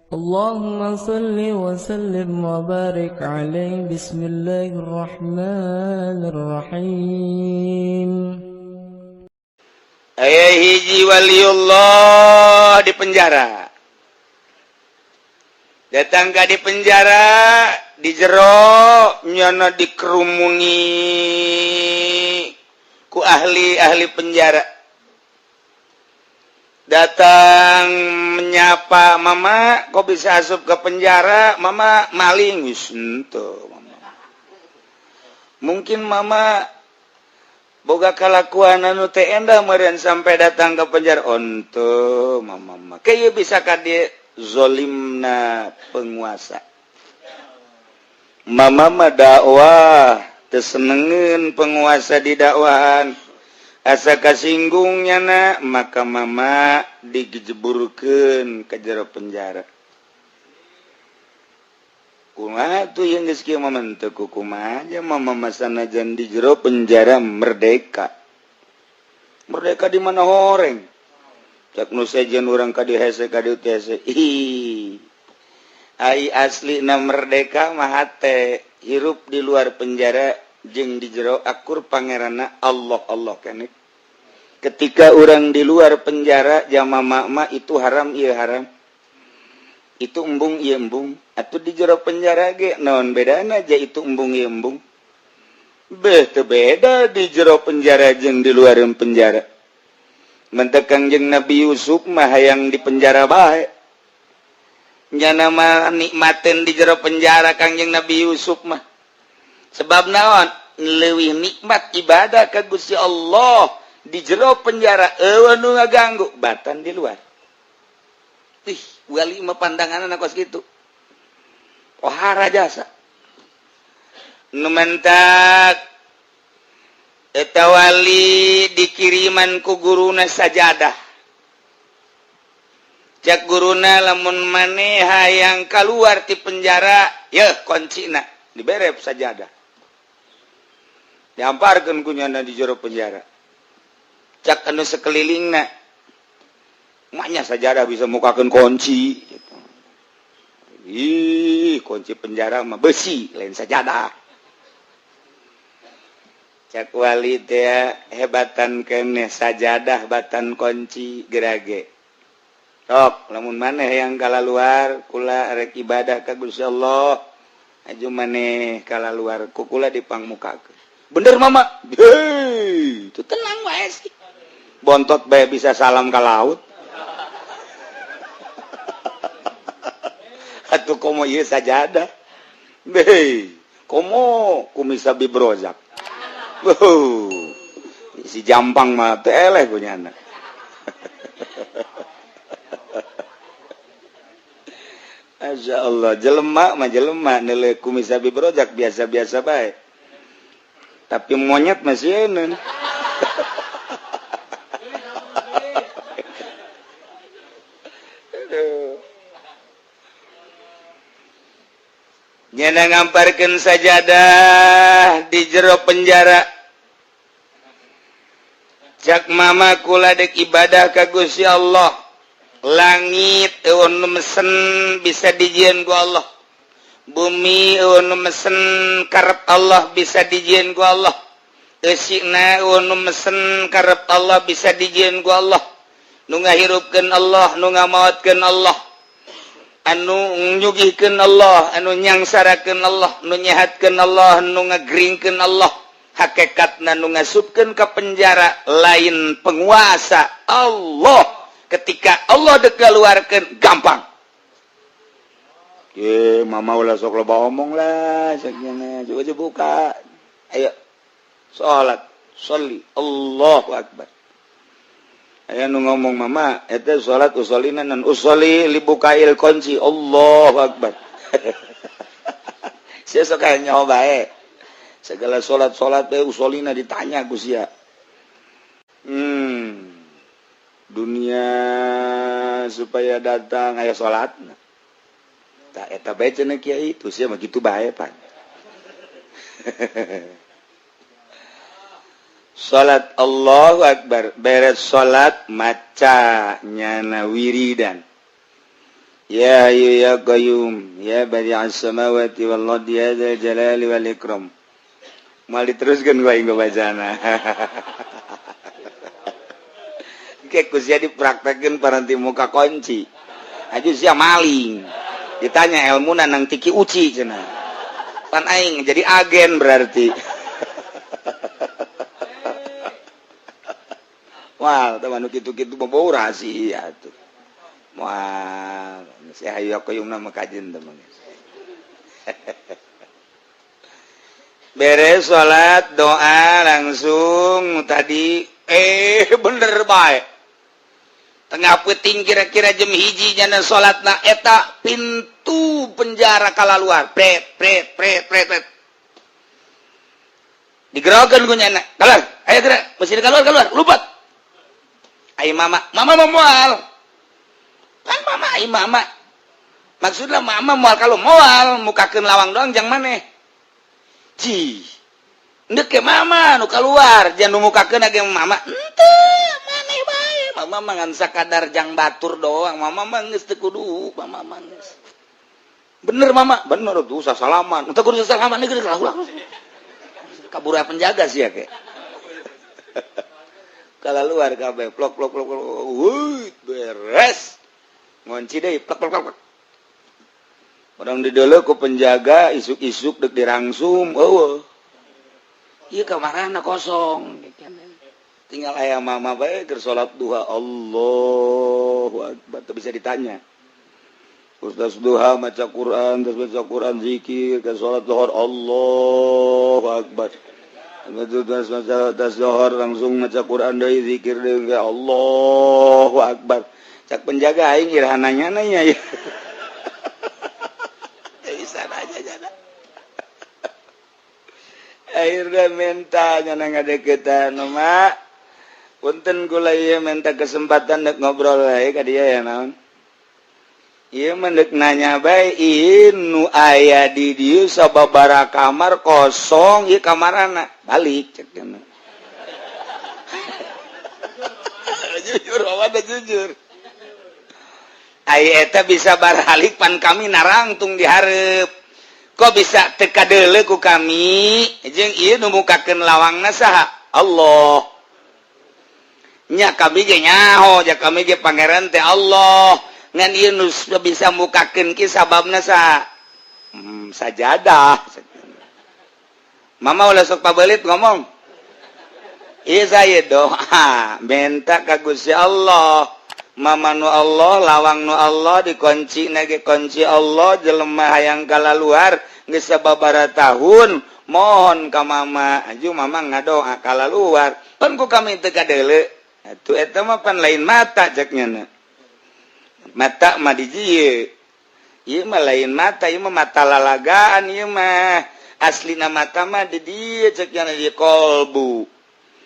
اللهم صل وسلم وبارك عليه. بسم الله الرحمن الرحيم. Aya hiji waliullah di penjara, datang ka di penjara, di jero nyana dikerumuni ku ahli-ahli penjara. Datang menyapa, "Mama kok bisa asup ke penjara? Mama maling?" Wis henteu, Mama. Mungkin Mama boga kalakuan anu teu endah meureun sampai datang ke penjara. Henteu, Mama mah. Kayak bisa ka dieu zolimna penguasa. Mama mah dakwah teu senengeun penguasa di dakwahan, asa kasinggung nyana, maka Mama digejeburkeun ke jero penjara. Kumaha tuh yang geus kieu? Mama teu kumaha aja. Mama mah sanajan di jero penjara merdeka. Merdeka di mana horeng? Cak nu sejen urang ka dieu hese, ka dieu teh hese. Ih, ai asli na merdeka mah hate hirup di luar penjara jeung di jero akur pangeranna Allah Allah keneh. Ketika orang di luar penjara jama mama itu haram, iya haram, itu embung, iya embung. Atau di jero penjara ge naon bedana aja itu embung, iya embung? Beh, teu beda di jero penjara jeung di luar penjara. Mentek Kangjeng Nabi Yusuf mah hayang di penjara bae. Nyana mah nikmatin di jero penjara Kangjeng Nabi Yusuf mah. Sebab naon? Leuwih nikmat ibadah ka Gusti Allah di jero penjara, euweuh nu ngaganggu batan di luar. Ih, wali mah pandangan kos kitu. Pohara jasa. Nu mentak eta wali dikiriman ku guruna sajadah. Cak guruna, "Lamun maneh hayang keluar ti penjara, yeuh kuncina." Dibere sajadah. Dihamparkeun ku nyana di jero penjara. Cak anu sekelilingna, "Maknya sajadah bisa mukakeun kunci gitu. Ih, kunci penjara mah besi, lain sajadah." Cak wali teh, "Hebatan keneh sajadah batan kunci gerage. Sok lamun maneh hayang kalaluar, kula rek ibadah ka Gusti Allah, aju maneh kalaluar ku kula dipangmukakeun." "Bener, Mama?" Hei, itu tenang wae sih. Bontot bae bisa salam ka laut. Atuh komo ieu sajadah. Hei, komo kumisa bibrozak. Wuh, si jampang mah teu eleh ku nyana. Masya Allah, jelema mah jelema nilai kumisa bibrozak biasa-biasa bae. Tapi monyet masih eun. Nyana ngamparkeun sajadah di jero penjara. Cak Mama, "Kula dek ibadah ka Gusti Allah. Langit euweuh nu mesen bisa dijieun ku Allah, bumi euweuh nu mesen karep Allah bisa dijieun ku Allah, eusina euweuh nu mesen karep Allah bisa dijieun ku Allah. Nu ngahirupkeun Allah, nu ngamaotkeun Allah, anu nyugihkeun Allah, anu nyangsarakeun Allah, nu nyehatkeun Allah, nu ngageringkeun Allah. Hakikatna nu ngasupkeun ka penjara lain penguasa, Allah. Ketika Allah dek keluarkeun gampang." "Ye, Mama ulah sok loba omong lah," sakjana. "Coba coba buka. Ayo salat, sholli, Allahu akbar." Aya nu ngomong, "Mama, eta salat usolina nan usolli libukail kunci, Allahu akbar." Sia sok aya nyaho bae. Segala salat-salat teh usolina ditanya ku sia. Dunia supaya datang aya salatna. Tak eta bae cenah kiai, itu sia mah kitu bae pan. Salat, Allahu akbar, beres salat maca nyana wiridan. Ya Hayyu ya Qayyum ya Badi'as samawati wal ardi ya dzal jalali wal ikram. Moal diteruskeun ku aing bacana. Ke ku sia dipraktekeun paranti muka kunci. Aju sia maling. Ditanya ilmuna nang tiki uci cenah. Pan aing jadi agen berarti. Wah, teman nu kitu-kitu mah rahasia tuh. Wah, si Hayu Qayyum nama kajen teman. Beres salat doa langsung tadi bener bae. Tengah peuting kira-kira jam 1 nyana salatna eta pintu penjara kalaluar. Pret pret pret pret pret. Digerokeun ku nyana. Keluar, ayo gerak, mesti keluar keluar, lupat. Ayo mama, mama mau moal. Kan mama, ayo mama. Maksudnya mama moal kalau moal mukakeun lawang doang jang maneh. Cih. Ndek ke mama nu keluar, jangan nu mukakeun ge mama. Henteu, maneh bae. Mama mah ngan sakadar jang batur doang. Mama mah geus teu kudu, mama mah geus. Bener mama, bener tuh usah salaman. Teu kudu salaman geus ulah. Kabur penjaga sih ya ke. Kalau luar kabeh plok plok plok plok, wuih, beres. Ngunci deui plok plok plok. Orang di dulu ku penjaga isuk-isuk dek dirangsum, eueuh. Ieu kamarana kosong. Tinggal aya mama bae keur salat duha, Allahu akbar, teu bisa ditanya. Terus duha maca Quran, terus maca Quran zikir, ke salat zuhur Allahu akbar. Terus maca tas zuhur langsung maca Quran deui zikir deui Allahu akbar. Cak penjaga aing iraha nanya nanya ya. Bisa aja jana. Akhirnya minta nyana ngadeukeutan mak. Punten kula ieu minta kesempatan dek ngobrol wae ka dia ya naon. Ieu mah deuk nanya bae ieu nu aya di dieu sababaraha kamar kosong ieu kamarana balik cek cenah. Jujur awan jujur. Ai eta bisa baralik pan kami narangtung di hareup. Kok bisa teu kadeuleu ku kami jeung ieu nu mukakeun lawangna saha? Allah. Nya kami ge nyaho, ja kami ge pangeran teh Allah. Ngan ieu nu bisa mukakeun ki sababna saha? Sajadah. Mama ulah sok pabelit ngomong. Ieu saya doa minta ka Gusti Allah. Mama nu Allah, lawang nu Allah dikunci nage kunci Allah jelema hayang kalaluar geus sababaraha tahun mohon ka mama aju mama ngadoa kalaluar pan ku kami teu kadeuleu atuh eta mah pan lain mata cek nya mata mah di dieu ieu mah lain mata ieu mah mata lalagaan ieu mah aslina mata mah di dieu cek nya di kolbu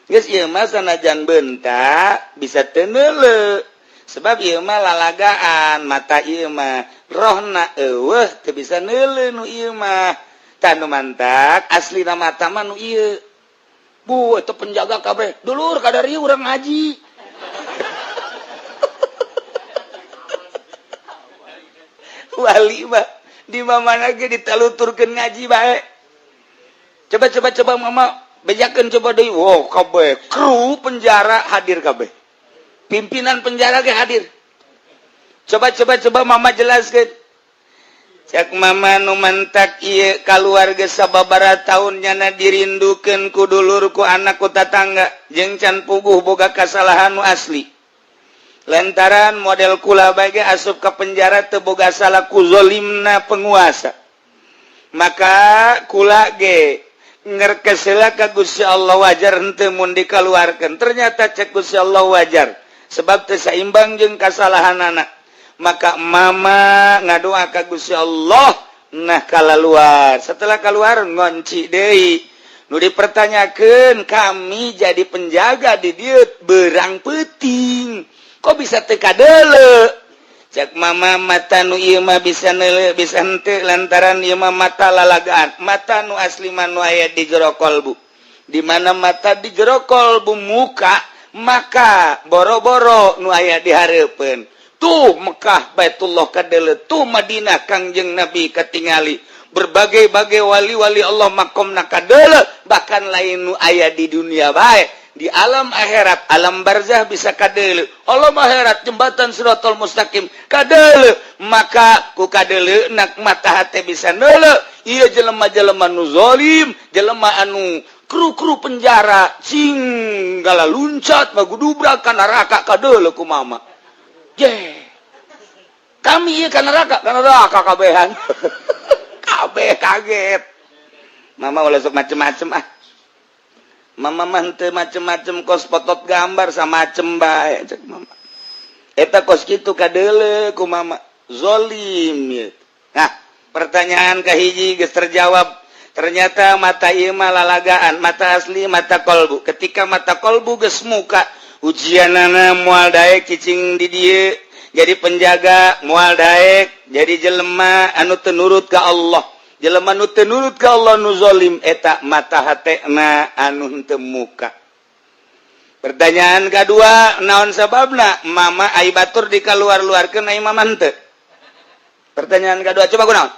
geus ieu mah sanajan bentak bisa teu neuleu sebab ieu mah lalagaan mata ieu mah rohna eueuh teu bisa neuleu nu ieu mah tah nu mantak aslina mata mah nu ieu bu eta penjaga kabeh dulur kadari urang ngaji wali mah di mana ge ditaluturkeun ngaji bae coba coba coba mama bejakeun coba deui wow kabeh kru penjara hadir kabeh pimpinan penjara ge hadir. Coba coba coba mama jelaskeun. Cek mama nu mantak ieu kaluarga sababaraha taun nyana dirindukeun ku dulur ku anak ku tatangga jeung can puguh boga kasalahan nu asli. Lantaran model kula bae ge asup ka penjara teu boga salah ku zolimna penguasa. Maka kula ge ngerkesela ka Gusti Allah wajar henteu mun dikaluarkeun. Ternyata cek Gusti Allah wajar. Sebab teu saimbang jeung kasalahanana. Maka mama ngadoa ka Gusti Allah nah kalaluar. Setelah keluar ngonci deui. Nu dipertanyakeun kami jadi penjaga di dieu berang peuting. Kok bisa teu kadeuleu? Cek mama mata nu ieu mah bisa neuleu bisa henteu lantaran ieu mah mata lalagaan. Mata nu asli mah nu aya di jero kolbu. Di mana mata di jero kolbu muka maka boro-boro nu aya di hareupeun. Tuh Mekah Baitullah kadeuleu, tuh Madinah Kangjeng Nabi katingali. Berbagai-bagai wali-wali Allah makomna kadeuleu, bahkan lain nu aya di dunia bae, di alam akhirat, alam barzah bisa kadeuleu. Alam akhirat jembatan Siratal Mustaqim kadeuleu. Maka ku kadeuleu nak mata hate bisa neuleu ieu jelema-jelema nu zalim, jelema anu kru-kru penjara cing gala luncat magudubrak ka neraka kadeuleu ku mama. Je kami ieu ka neraka kabehan. Kabeh kaget. Mama ulah sok macem-macem ah. Mama mah henteu macem-macem kos potot gambar samacem bae cek mama. Eta kos kitu kadeuleu ku mama. Zolim ieu. Nah, pertanyaan kahiji geus terjawab. Ternyata mata ieu mah lalagaan, mata asli mata kolbu. Ketika mata kolbu geus muka, ujianana moal daek cicing di dieu, jadi penjaga moal daek, jadi jelema anu teu nurut ka Allah. Jelema nu teu nurut ka Allah nu zalim eta mata hatena anu henteu muka. Pertanyaan kedua, naon sababna mama ai batur dikaluar-luarkeun ai mama henteu? Pertanyaan kedua, coba kunaon?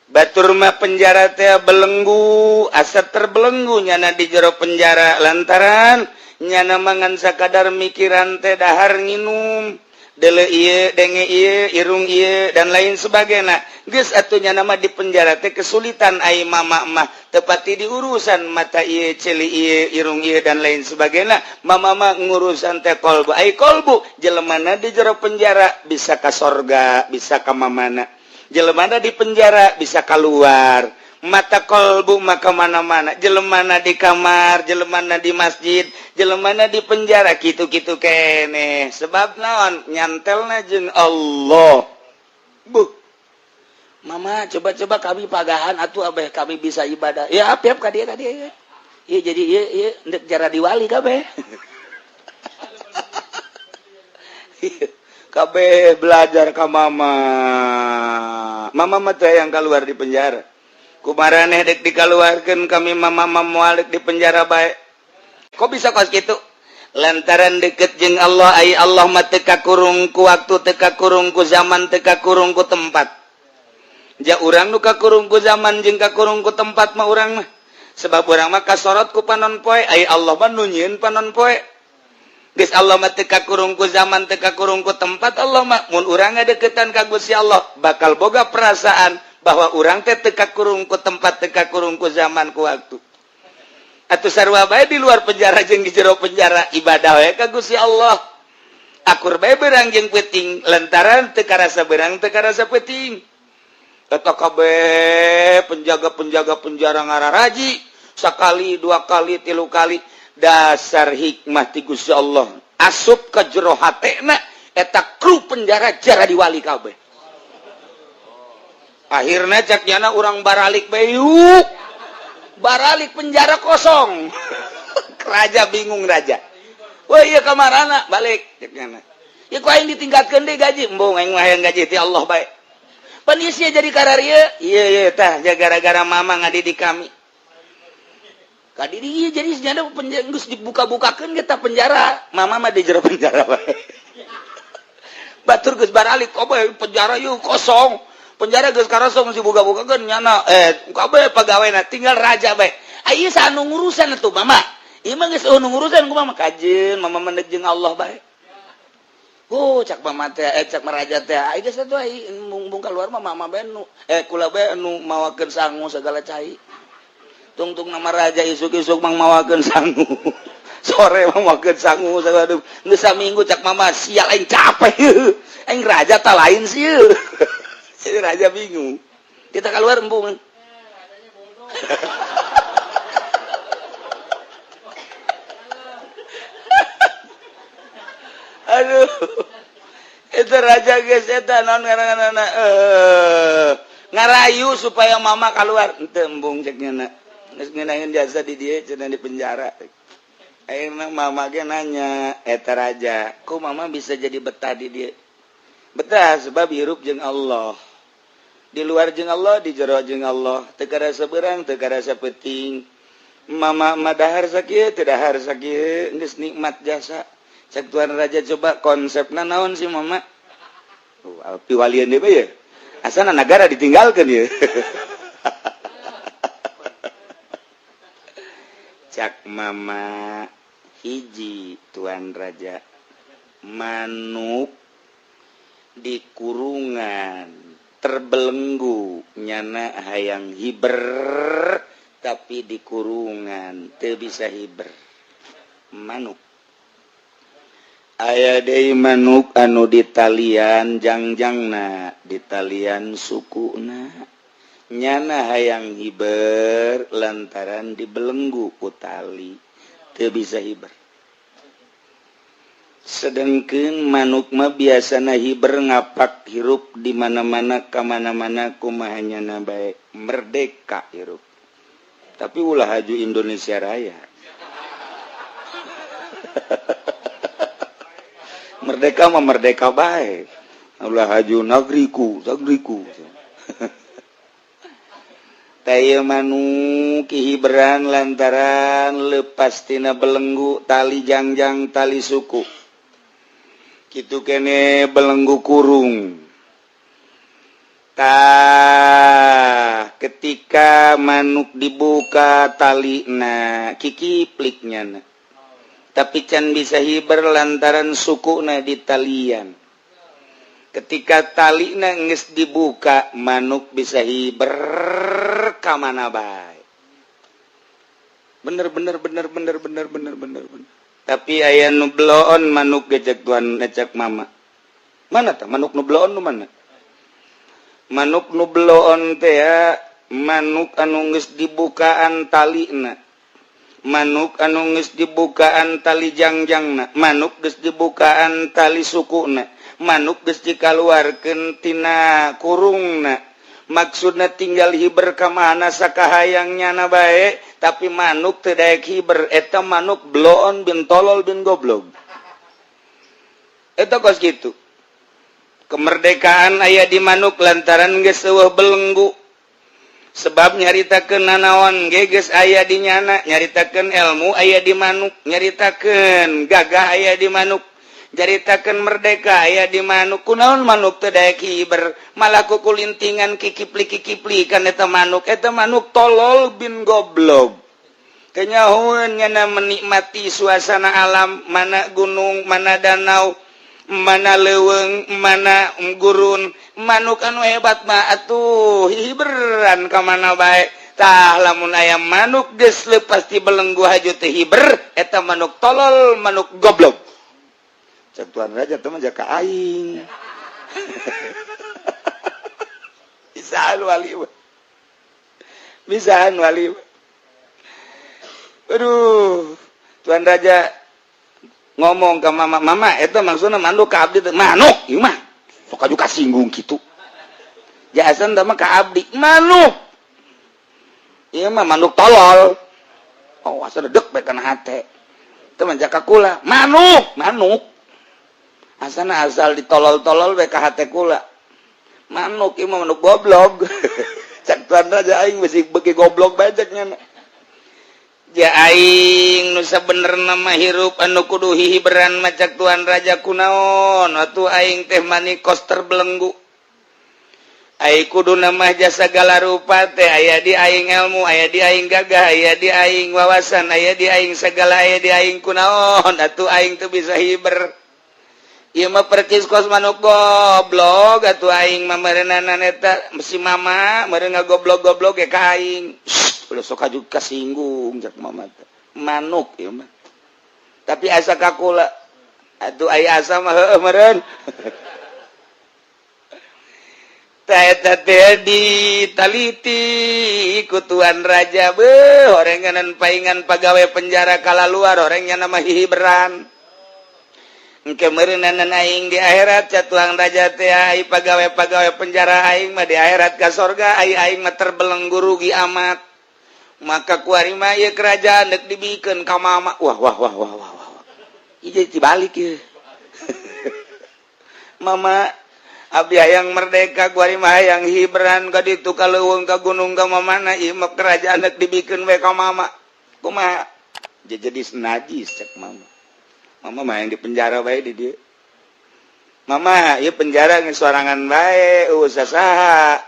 Batur mah penjara teh belenggu, asa terbelenggu nyana di jero penjara lantaran nyana mangan sakadar mikiran teh dahar nginum. Dele ieu, denge ieu, irung ieu dan lain sebagainya. Geus atuh nyana mah di penjara teh kesulitan ai mama mah tepati di urusan mata ieu, ceuli ieu, irung ieu dan lain sebagainya. Mama mah ngurusan teh kolbu. Ai kolbu jelemana di jero penjara bisa ka sorga, bisa ka mamana. Jelemana di penjara bisa keluar. Mata kolbu maka mana-mana, jelemana di kamar, jelemana di masjid, jelemana di penjara kitu-kitu kene. Sebab naon? Nyantelna jeung Allah. Buh. Mama coba-coba kami pagahan atuh abeh kami bisa ibadah. Ya apiap ka dieu ka dieu. Ieu jadi ieu ieu ndek jara diwali kabeh. Kabeh belajar ka mama. Mama mah teh yang keluar di penjara. Kumaraneh dek dikaluarkeun kami mama moal di penjara bae. Kok bisa kos kitu? Lantaran deket jeung Allah, ai Allah mah teu kakurung ku waktu, teu kakurung ku zaman, teu kakurung ku tempat. Ja urang nu kakurung ku zaman jeung kakurung ku tempat mah urang mah. Sebab urang mah kasorot ku panon poe, ai Allah mah nu nyieun panon poe. Geus Allah mah teu kakurung ku zaman, teu kakurung ku tempat Allah mah. Mun urang ngadeukeutan ka Gusti Allah bakal boga perasaan bahwa urang teh teu kakurung ku tempat, teu kakurung ku zaman ku waktu. Atuh sarua bae di luar penjara jeung di jero penjara ibadah we ka Gusti Allah. Akur bae beurang jeung peuting lantaran teu karasa beurang teu karasa peuting. Eta kabeh penjaga-penjaga penjara ngararaji sakali, dua kali, tilu kali. Dasar hikmah ti Gusti Allah asup ka jero hatena eta kru penjara jara diwali kabeh. Akhirnya cak nyana urang baralik bae yuk. Baralik penjara kosong. Raja bingung raja. Wah iya kamarana balik cak nyana. Ya ku aing ditingkatkeun deui gaji, embung aing mah hayang gaji ti Allah bae. Pan ieu sia jadi kararieu. Ieu ieu tah gara-gara mama ngadidik kami. Kadidik ieu jadi senyana penjara geus dibuka-bukakeun ge tah penjara. Mama mah di jero penjara bae. Batur geus baralik kabeh penjara yeuh kosong. Penjara geus karosong dibuka-bukakeun nyana kabeh pegawena tinggal raja bae. Ieu saha nu ngurusan atuh mama? Ieu mah geus nu ngurusan ku mama kajeun mama mendek jeung Allah bae. Oh cak mama teh cak maraja teh ai geus atuh ai embung keluar mah mama bae nu kula bae nu mawakeun sangu segala cai. Tungtung nama raja isuk-isuk mang mawakeun sangu. Sore mawakeun sangu segala geus saminggu cak mama sial aing capek. Aing raja ta lain sih. Jadi raja bingung. Kita keluar embung. Aduh. Itu raja geus eta naon ngaranna ngarayu supaya mama keluar. Henteu embung cek nya. Geus ngeunaheun jasa di dieu cenah di penjara. Ayeuna mama ge nanya eta raja, "Ku mama bisa jadi betah di dieu?" Betah sebab hirup jeung Allah. Di luar jeung Allah, di jero jeung Allah, teu karasa beurang, teu karasa peuting. Mama mah dahar sakieu, teu dahar sakieu, geus nikmat jasa. Cek Tuan Raja, coba konsepna naon sih, Mama? Oh, piwalian deui ya. Asana negara ditinggalkan ya. Cak Mama, hiji Tuan Raja, manuk di kurungan terbelenggu, nyana hayang hiber, tapi di kurungan teu bisa hiber. Manuk aya deui, manuk anu ditalian jangjangna, ditalian sukuna, nyana hayang hiber, lantaran dibelenggu ku tali teu bisa hiber. Sedangkan manuk mah biasana hiber, ngapak hirup di mana-mana, ka mana-mana, kumaha nyana bae, merdeka hirup. Tapi ulah haju Indonesia Raya. Merdeka mah merdeka bae, ulah haju nagriku nagriku. Taya manuk hiberan lantaran lepas tina belenggu tali jangjang, tali suku, kitu kene belenggu kurung. Tah, ketika manuk dibuka tali na, kikipliknya na, tapi can bisa hiber lantaran suku na di talian. Ketika tali na geus dibuka, manuk bisa hiber ka mana bae. Bener bener bener bener bener bener bener bener. Tapi aya nu bloon manuk gejek tuan, ngecek Mama, mana tah manuk nu bloon? Nu mana manuk nu bloon teh ya? Manuk anu geus dibukaan talina, manuk anu geus dibukaan tali jangjangna, manuk geus dibukaan tali sukuna, manuk geus dikaluarkeun tina kurungna, maksudna tinggal hiber ka mana sakahayang nyana bae, tapi manuk teu daek hiber. Eta manuk bloon bin tolol bin goblok. Eta kos kitu kemerdekaan aya di manuk lantaran geus eueuh belenggu, sebab nyaritakeun nanaon ge geus aya di nyana, nyaritakeun ilmu aya di manuk, nyaritakeun gagah aya di manuk, nyaritakeun merdeka aya di manuk. Kunaon manuk teu daek hiber, malah kukulintingan, kikipli kikipli kan? Eta manuk, eta manuk tolol bin goblok. Kenyahoeun nyana menikmati suasana alam, mana gunung, mana danau, mana leuweung, mana gurun. Manuk anu hebat mah atuh hiberan ka mana bae. Tah, lamun aya manuk geus leupas ti belenggu haju teu hiber, eta manuk tolol, manuk goblok. Cek Tuan Raja, teh mah jaka aing bisaan wali mah, bisaan wali mah. Aduh, Tuan Raja ngomong ke Mama, "Mama, itu maksudnya manuk ke abdi teh?" "Manuk ieu mah sok aju kasinggung kitu jasan mah ka abdi. Manuk ieu mah manuk tolol." Oh, asa dek bae kana hate teu mah jaka kula. Manuk, manuk asana asal ditolol-tolol bae ka hate kula. "Manuk ieu mah manuk goblok." Cak Tuan Raja, aing besi beuki goblok bae cek nya. Ja aing nu sabenerna mah hirup anu kudu hihiberan mah, cak Tuan Raja, kunaon atuh aing teh mani kos terbelenggu? Ai kudu nama jasa segala rupa teh aya di aing, ilmu aya di aing, gagah aya di aing, wawasan aya di aing, segala aya di aing. Kunaon atuh aing teu bisa hiber? Ieu mah percis kos manuk goblok atuh aing mah meureunana. Eta si Mama meureun ngagoblok-goblok ge ka aing. "Ulah sok aju kasinggung," cak Mama teh. "Manuk ieu mah, tapi asa ka kula atuh." Aya asa mah heueuh meureun. Eta teh ditaliti ku Tuan Raja. Beuh, horenganan paingan pagawe penjara kala luar, orangnya nama hihiberan. Engke meureunanan aing di akhirat, cak Tuan Raja teh, ai pagawe-pagawe penjara aing mah di akhirat ka sorga, ai aing mah terbelenggu, rugi amat. Maka kuari mah ieu kerajaan deuk dibikeun ka Mama. Wah wah wah wah wah wah, ieu dibalik ieu. "Mama, abdi hayang merdeka, kuari mah hayang hiberan ka ditu, ka leuweung, ka gunung, ka mamana. Ieu mah kerajaan deuk dibikeun we ka Mama, kumaha?" "Jadi najis," cek Mama. Mama mah yang di penjara bae di dieu. Mama ieu penjara geus sorangan bae, eueuh sasaha.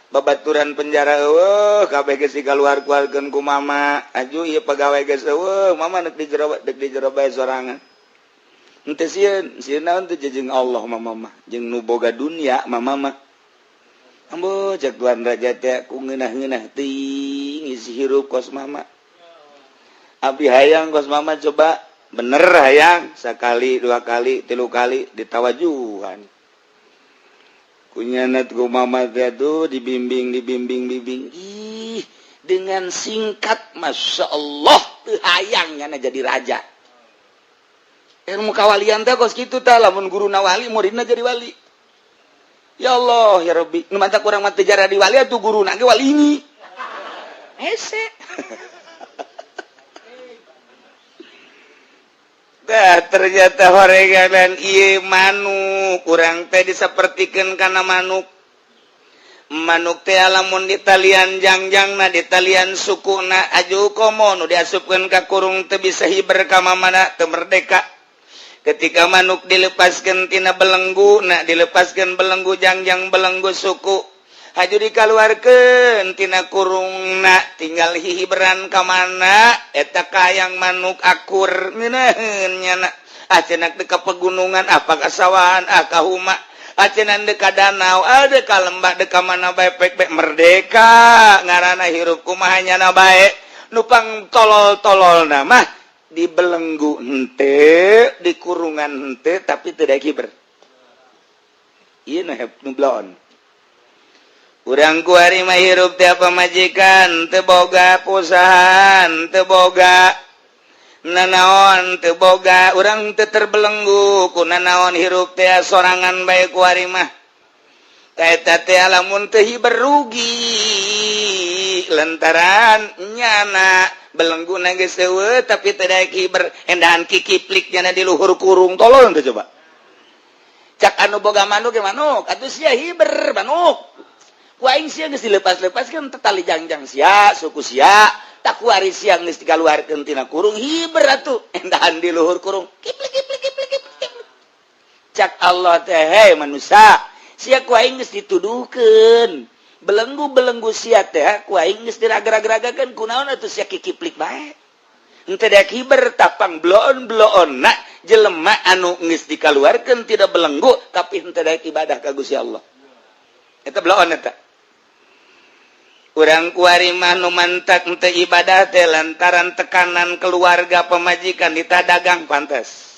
Babaturan penjara eueuh, kabeh geus dikaluar-keluarkeun ku mama. Aju ieu pegawai geus eueuh, mama dek di jero, dek di jero bae sorangan. Henteu sieun, sieun naon teh jeung Allah mama mah, jeung nu boga dunia mama mah. Ambo cek tuan raja teh ku ngeunah-ngeunah teuing isi hirup kos mama. Abdi hayang kos mama, coba bener hayang sekali, dua kali, tilu kali ditawajuhan kunyanat ku mama teh tuh dibimbing, dibimbing, bimbing. Ih, dengan singkat, masya Allah, teu hayang nyana jadi raja. Ilmu kawalian teh kos kitu tah, lamun guruna wali, muridna jadi wali. Ya Allah ya Rabbi, nu mantak urang mah teu jadi wali atuh guruna ge wali ini hese. Dah, ternyata horeganan ieu manuk, kurang teh disapertikeun kana manuk. Manuk teh lamun ditalian jangjangna, ditalian sukuna, aju komo nu diasupkeun ka kurung teu bisa hiber ka mamana, teu merdeka. Ketika manuk dilepaskeun tina belenggu na, dilepaskeun belenggu jangjang, belenggu suku, haju dikaluarkeun tina kurungna, tinggal hihiberan ka mana eta kayang manuk akur ngeunaheun nyana. Ah, cenah ka pegunungan, ah ka sawahan, ah ka huma, ah cenah ka danau, ah ka lembah, ka mana bae pek bae merdeka ngaranna hirup. Kumaha nyana bae, nupang tolol-tolol mah dibelenggu henteu, di kurungan henteu, tapi tidak hiber. Ieu nu bloon. Urang kuari mah hirup teh pamajikan teu boga, perusahaan teu boga, nanaon teu boga, urang teu terbelenggu ku nanaon, hirup teh sorangan bae kuari mah. Eta teh lamun teu hiber rugi, lantaran nyana belenggu geus eueuh tapi teu daek hiber, endahan kikiplik nyana di luhur kurung. Tolong teh coba cak anu boga manuk ge, manuk atuh sia hiber, manuk ku aing sia geus dilepas-lepaskeun tali jangjang sia, suku sia, tak kuari sia geus dikaluarkeun tina kurung, hiber atuh. Endahan di luhur kurung kiplik kiplik kiplik kiplik. Cak Allah teh, "Hei manusia, sia ku aing geus dituduhkeun belenggu-belenggu sia teh, ku aing geus diraga-ragakeun, kunaon atuh sia kikiplik bae, henteu daek hiber?" Tapang bloon-bloon na jelema anu geus dikaluarkeun tidak belenggu tapi henteu daek ibadah ka Gusti Allah. Eta bloon eta. Urang kuari mah nu mantak henteu ibadah teh lantaran tekanan keluarga, pemajikan ditah dagang, pantes.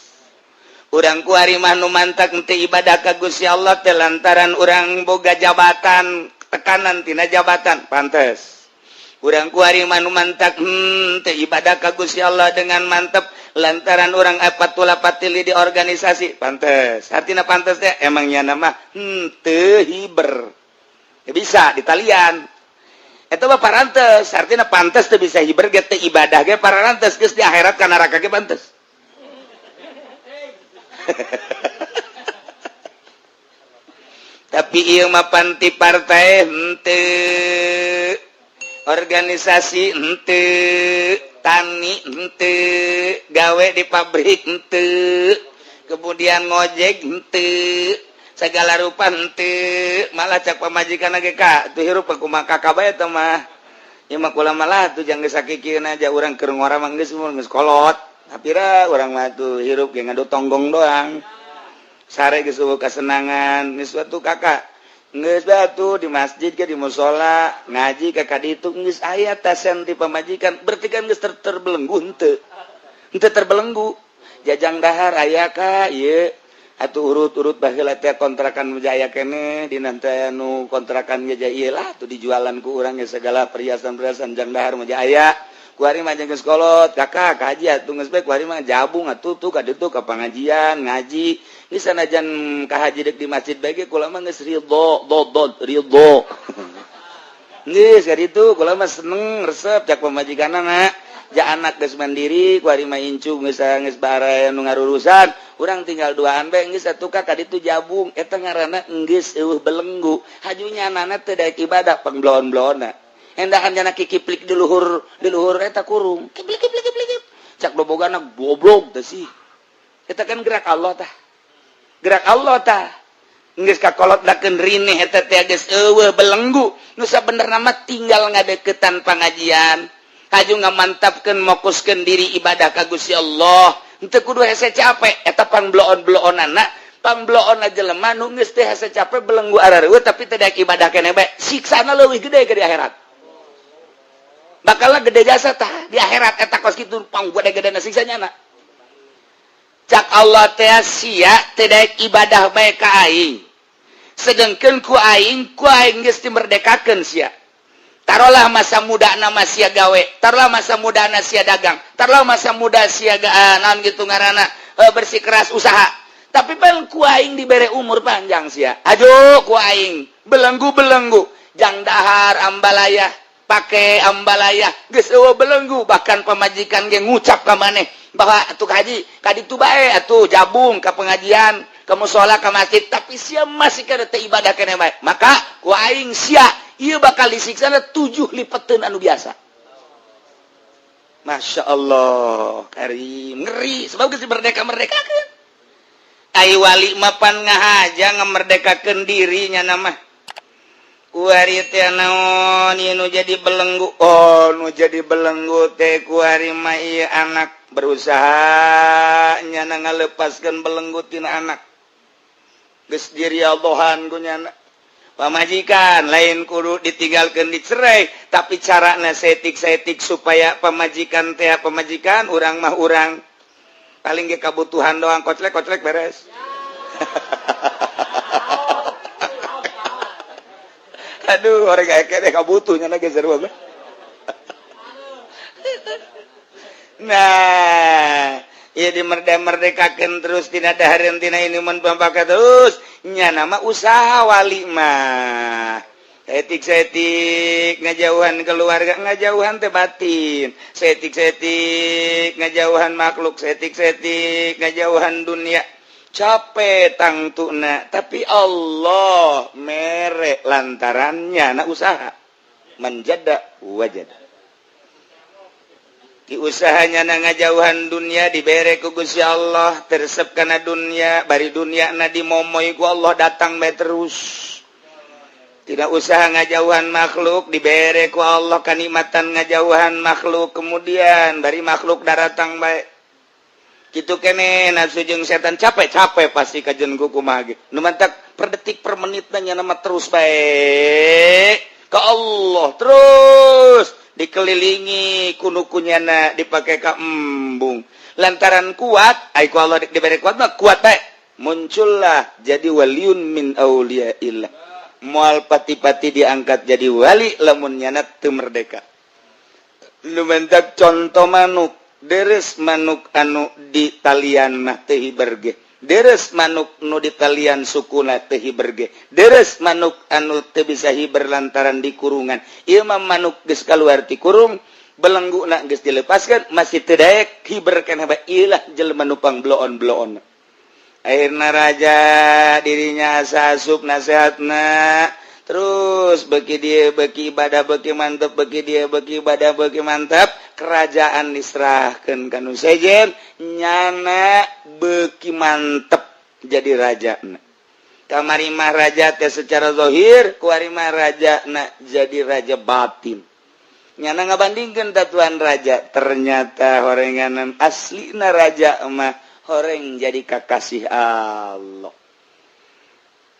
Urang kuari mah nu mantak henteu ibadah ka Gusti Allah teh lantaran urang boga jabatan, tekanan tina jabatan, pantes. Urang kuari mah nu mantak teu ibadah ka Gusti Allah dengan mantep lantaran urang apatula patili di organisasi, pantes. Artina pantes teh emangnya nama teu hiber. Ya, bisa ditalian itu mah parantes. Artinya pantes teu bisa hiber ge, teu ibadah ge parantes, geus di akhirat ka neraka ge pantes. Tapi ieu mah panti partai henteu, organisasi henteu, tani henteu, gawe di pabrik henteu, kemudian ngojek henteu, segala rupa henteu. Malah cak pamajikan ge, "Ka tuh hirup kumaha kakak bae teh mah ya mah kula malah tuh jangan sakikieun aja, urang keur ngora mah geus geus kolot." Tapi ra urang mah tuh hirup ge ngadu tonggong doang, sare geus eueuh kasenangan, geus atuh kakak geus batu di masjid ke di musola ngaji kakak ditu geus aya tasen di pamajikan, berarti kan geus terbelenggu henteu, henteu terbelenggu. Jajang dahar aya ka ieu atuh, urut-urut baheula teh kontrakan jaya kene dina teh nu kontrakan ge ieu lah tuh dijualan ku urang ge segala perhiasan-perhiasan, jang dahar mah aya. Kuari mah geus kolot kakak kaji atuh geus bae, kuari mah jabung atuh tuh ka ditu ka pangajian ngaji. Geus sanajan ka haji dek di masjid bae ge kula mah geus ridho do do ridho, geus ka ditu kula mah seneng resep. Cak pamajikanna, "Ja anak geus mandiri, kuari mah incu geus geus bare nu ngarurusan, urang tinggal duaan bae, geus atuh ka ditu jabung." Eta ngaranna geus eueuh belenggu, hajunya anana teu daek ibadah, pangbloon-bloonna endahan jana kikiplik di luhur, di luhur eta kurung, kiplik kiplik kiplik. Cak bobogana, "Goblok teh sih." Eta kan gerak Allah tah. Gerak Allah tah. Geus kakolot dakeun rineh eta teh geus eueuh belenggu. Nu sabenerna mah tinggal ngadeukeutan pangajian. Haju ngamantapkeun mokuskeun diri ibadah ka Gusti Allah. Henteu kudu hese capek eta pangbloon-bloonana, pangbloon jelema nu geus teh hese capek belenggu arareueuh tapi teu daek ibadah keneh bae. Siksana leuwih gede ke di akhirat. Bakal gede jasa tah di akhirat eta kos kitu pang gede-gedena siksanya na. Cak Allah teh sia teu daek ibadah bae ka aing. Sedengkeun ku aing geus dimerdekakeun sia. Taruhlah masa muda nama sia gawe, taruhlah masa muda na sia dagang, taruhlah masa muda sia naon gitu ngaranna bersikeras usaha. Tapi pan ku aing dibere umur panjang sia. Aduh ku aing belenggu-belenggu jang dahar ambalaya, pake ambalaya geus eueuh belenggu, bahkan pamajikan ge ngucap ka maneh bahwa atuh haji ka ditu bae atuh jabung ka pengajian, ke musola, ke masjid, tapi sia masih kada teu ibadah keneh bae. Maka ku aing sia ieu bakal disiksa 7 lipeteun anu biasa. Masya Allah karim, ngeri sebab geus merdeka-merdekakeun. Ai wali mapan ngahaja ngamerdekakeun dirinya nama kuari teh naon ieu nu jadi belenggu. Oh, nu jadi belenggu teh kuari mah ieu anak. Berusaha nyana ngalepaskeun belenggu tina anak, geus diriadhohan ku nyana. Pamajikan lain kudu ditinggalkan, dicerai, tapi carana setik-setik supaya pamajikan teh pamajikan urang mah urang paling ge kabutuhan doang, koclek koclek beres. Aduh, orang kayak kayak kabutuhnya lagi seru banget. Nah, ya dimerdeka-merdekakan terus tina dahareun, tina minuman pambaka terus nya nama usaha wali mah setik-setik ngajauhan keluarga, ngajauhan teh batin, setik-setik ngajauhan makhluk, setik-setik ngajauhan dunia. Capek tangtuna, tapi Allah mere lantarannya na usaha menjada wajada. Di usahanya na ngajauhan dunia dibere ku Gusti Allah, teresep kana dunia, bari dunia na dimomoy ku Allah datang bae terus. Tidak usaha ngajauhan makhluk dibere ku Allah kanikmatan ngajauhan makhluk, kemudian bari makhluk daratang bae kitu kene. Nafsu jeung setan capek-capek pasti kajen ku kumaha ge nu mantak per detik per menit nya nama terus bae ke Allah, terus dikelilingi kunukunyana dipakai ka embung lantaran kuat. Ai ku Allah diberi kuat mah kuat bae, muncullah jadi waliun min auliyaillah. Moal pati-pati diangkat jadi wali lamun nyana teu merdeka. Nu mentak contoh manuk, deres manuk anu di talian mah teu hiber ge, deres manuk nu di talian sukuna teu hiber ge, deres manuk anu teu bisa hiber lantaran di kurungan. Ieu mah manuk geus kaluar ti kurung, belengguna geus dilepaskan, masih teu daek hiber keneh bae. Ieu lah jelema nu pangbloon-bloon. Akhirna raja dirinya asa asup nasehatna terus, bagi dia bagi ibadah bagi mantap, bagi dia bagi ibadah bagi mantap, kerajaan diserahkan ka nu sejen, nyana beki mantep jadi raja. Kamari mah raja teh secara zahir, kuari mah raja na jadi raja batin. Nyana ngabandingkeun tatuan raja, ternyata horenganan aslina raja mah horeng jadi kakasih Allah.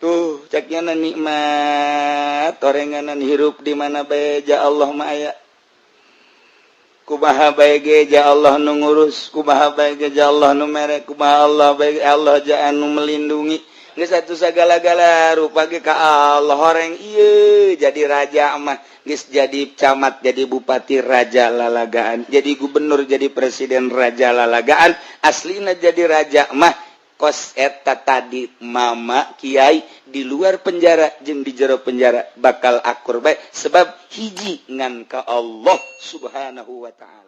Tuh ceknya nikmat orenganan hirup di mana bae ja Allah mah aya, kumaha bae ge ja Allah nu ngurus, kumaha bae ge ja Allah nu mere, kumaha Allah bae Allah ja anu melindungi. Geus atuh sagala-gala rupa ge ka Allah horeng. Ieu jadi raja mah geus jadi camat, jadi bupati raja lalagaan, jadi gubernur, jadi presiden raja lalagaan. Aslina jadi raja mah kos eta tadi mama kiai di luar penjara jeung di jero penjara bakal akur bae sebab hiji ngan ka Allah Subhanahu wa taala.